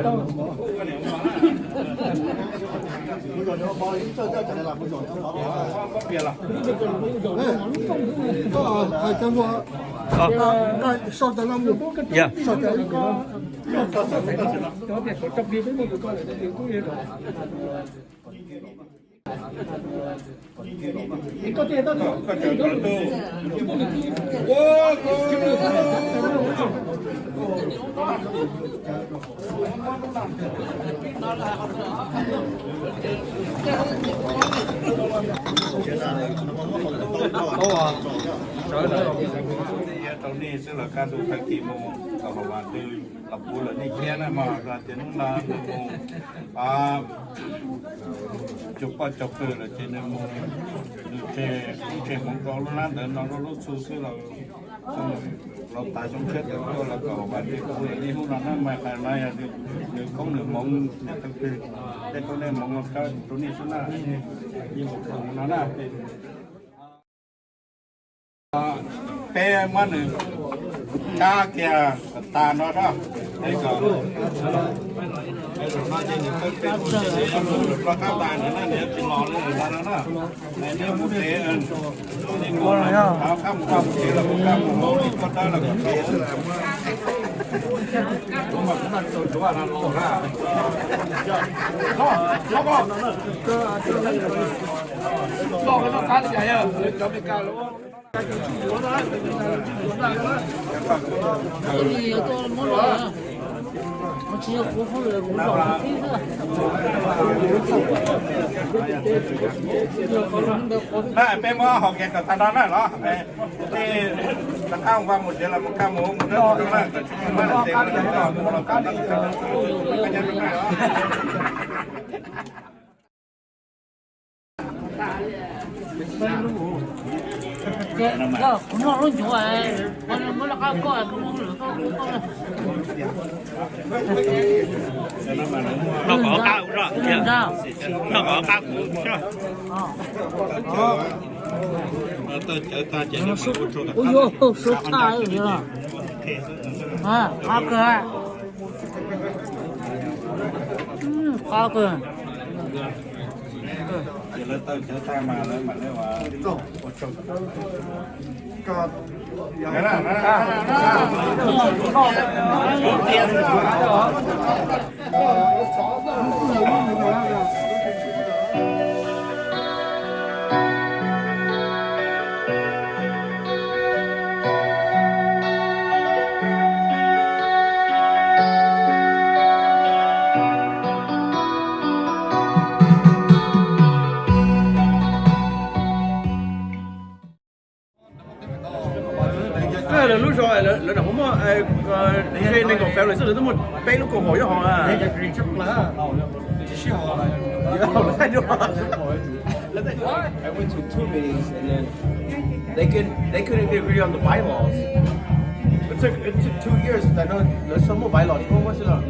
Rau nej xwb los kaj ntug tag kis mus kom haum vas twg los puv lawm nej thiab na mas los tias hnub no nws mus cog poj cog pw lawm ces nws mus, nws tseg, tseg hmoov rau lub hnab ntawd no lub lub txhu xwb los, los tas zoo siab tawm tuaj los kom haum vas twg puv lawm nej hnub no na mas hais no yog nws koob nws hmoov nws tau twg, tej koob tej hmoov los kab rau nej xwb na, yeej mus no na. Peb muab nws kab kiag tas no na. Es kom, es zaum no ces nws peb peb mus ces nws yuav mus lawm ploj qab tas nws na, nws yuav tsis los li lawm no na. Es neb mus tsev, neb mus, qab mus koj mus tsev los mus koj mus hauv li koj dawb los kom tsev xwb. Peb muab hau kiag kom tag nrho na los, tej rov qab mus vaj mus tsev los mus kaj mus ub mus dawb mus dub na, kom tsis muaj teeb mus los kom kuv noj lub ncuav, muab lub qab koj, koj muab lub koj. Noj kom qab kuv, noj kom qab kuv. Ua yuav sub tshaj qab kawg. Qab kawg. Lawv lub zos lawv nam muaj nqe nees nkaum fev lawm xwb lawv twb muaj peb lub kaus haum nyob hauv na. I went to two meetings and then they couldn't, they couldn't even agree on the bylaws. It took, it took two years. Lawv tsis muaj bylaws, tsis muaj xwb.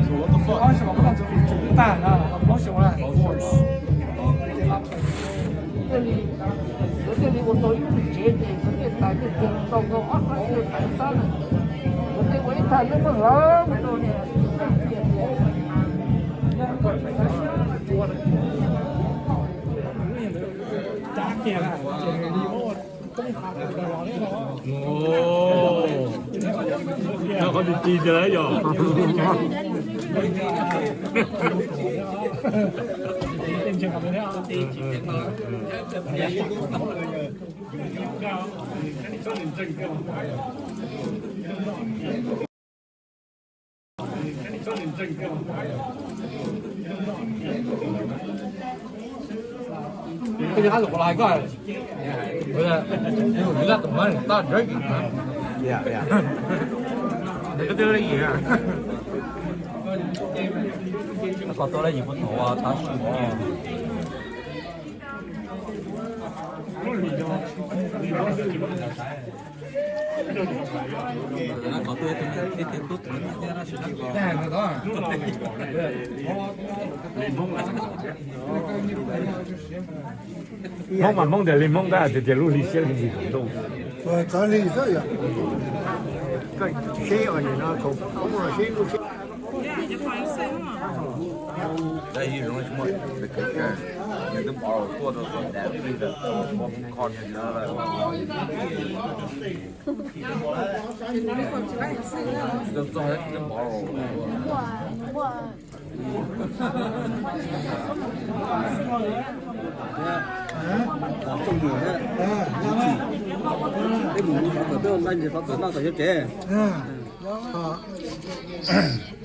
So what the fuck? Of course. Lawv thiaj li ua tau ib lub tsev ces lawv thiaj tais tej tug tau nkaus ob xab xyoo tais xab na. Lawv thiaj ua ib thaj lub meej lawv mus rau niam. Noj qhov ti ti tiag yog. Koj nyob qab los koj hais koj, you got the money, stop drinking, man. Yeah, yeah. Nws twb twb li yim, qhov tuaj li yim puag thaum ua tab sis. Hmoob mas Hmoob tias li Hmoob tab tias tias lub hli siab li ntxim ntuj. Txawv hli xwb yog. Koj seb ua nim no thaum Hmoob los seb lub siab.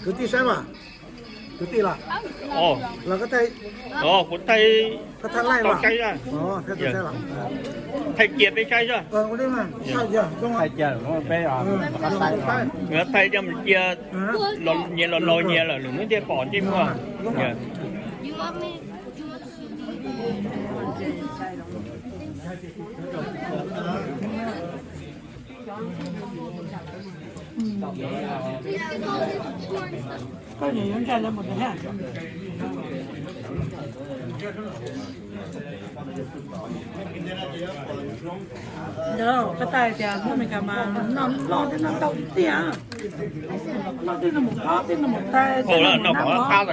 Kwv tij saib mas, kwv tij los? Los koj thaij, koj thaij live los? Thaij cia peb saib xwb. Thaij coj mus cia, nyias los laus nyias lawm lwm hnub thiaj pom ntsej muag. Ntawd koj tais tias Hmoob Amelikas mas noj loj thiab noj tau tiag. Noj tej no mus qab tej no mus tais tej no mus nab qab.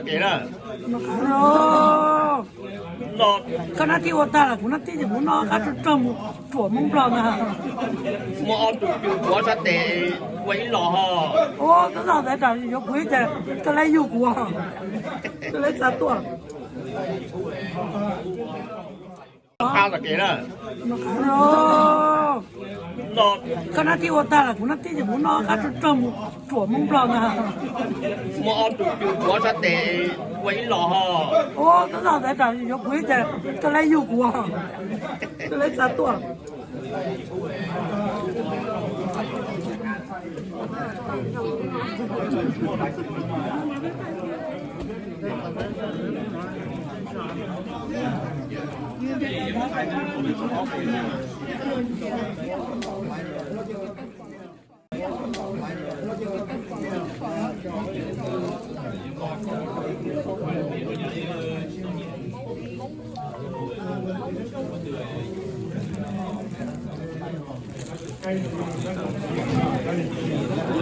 Koj nab tij ua tag lawm, kuv nab tij ces kuv noj qab rog rog mus ruam Hmoob Nplog ntag. Muaj ob tug cw kuv sab tes ua ib los ho. Ua koj noj ntawd tsam yuav kuv ib ce, koj lab yug kuv, koj lab xa tuaj. Qab los kev na. Koj nab tij ua tag lawm, kuv nab tij ces kuv noj qab rog rog mus ruam Hmoob Nplog ntag. Muaj ob tug cw kuv sab tes ua ib los ho. Ua koj noj ntawd tsam yuav kuv ib ce, koj lab yug kuv, koj lab xa tuaj.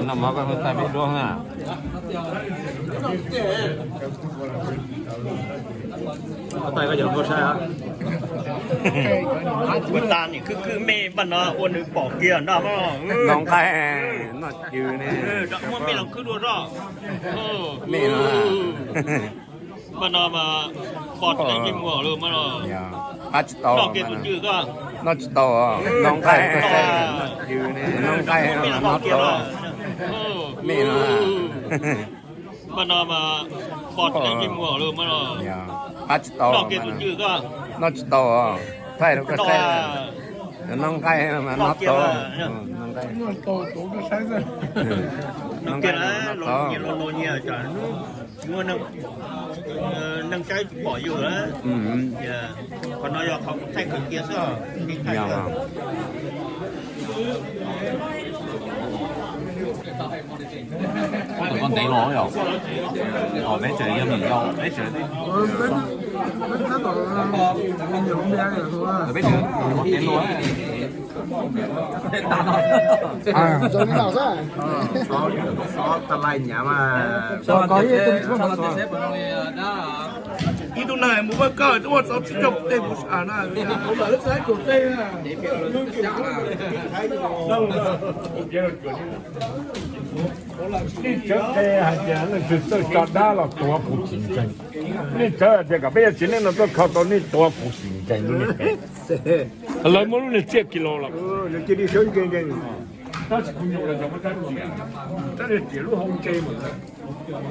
Noj mov koj hlub tais peb duab na. Tais koj cov nkauj saib. Ua tas nim khwb khwb mej npaj no ua nws pom kiag noj mog. Noj nqaij, noj cw ne. Muab mej los khwb dua zoj. Mej no. Npaj no mas pom tsis tau ntsej muag lawm mas. Qab tsis tau. Noj kev tus cw koj. Noj tsis tau, noj nqaij, noj cw ne, noj nqaij mas noj tau. Mej no. Npaj no mas pom tsis tau ntsej muag lawm mas. Qab tsis tau. Noj kev tus cw koj. Noj tsis tau, thaij rau koj saib. Noj nqaij mas noj tau. Noj nqaij. Noj nqaij mas noj tau. Muaj neeg saib tsis pom yus lawm. Qhov no yog qhov kuv thaij kawm cia xwb. Koj tus koj ntev los yom? Peb tsev yog nws yau, peb tsev. Peb tsev ntev los. Ib tug neeg mus vaj koj twb muaj txog tsib caug tej mus sam na. Nej txawj qe hais tias leej twg txawj tso dab los tuav kuv tsis ntseeg. Nej txawj hais tias kom peb yog txiv neej no tuaj kho tau nej tuav kuv tsis ntseeg lub neej pem. Lawv muab lub niag tsiaj kis los los. Tab sis kuv nyuam los cov muab rab riam, rab riam lub hau ntse mas.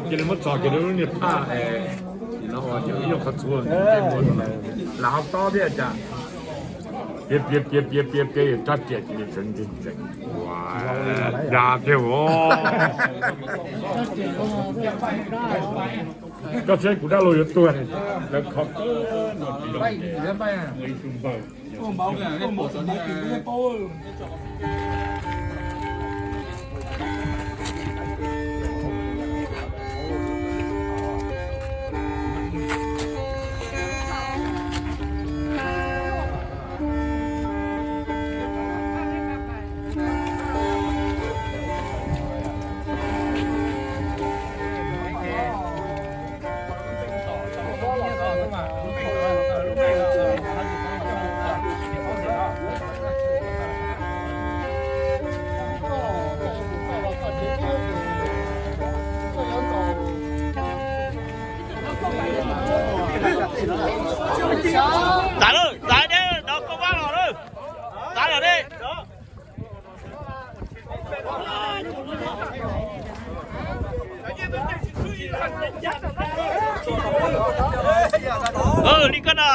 Ces nws muab txog kiag lub niag phaj, no ua ces ib nyuag qhov txhuv, lam hau tob thiab cas. Piav piav piav piav piav piav rab riam ces nws tseem ntseeg ntseeg. Ua, ya thiab os. Koj saib kuv dab laug yuav tuag, lawv kho kawg no tsis zoo ces muaj ib tug npawg. Txav lawm, txav deb no, koj vaj los lawm. Txav los deb. Li koj na.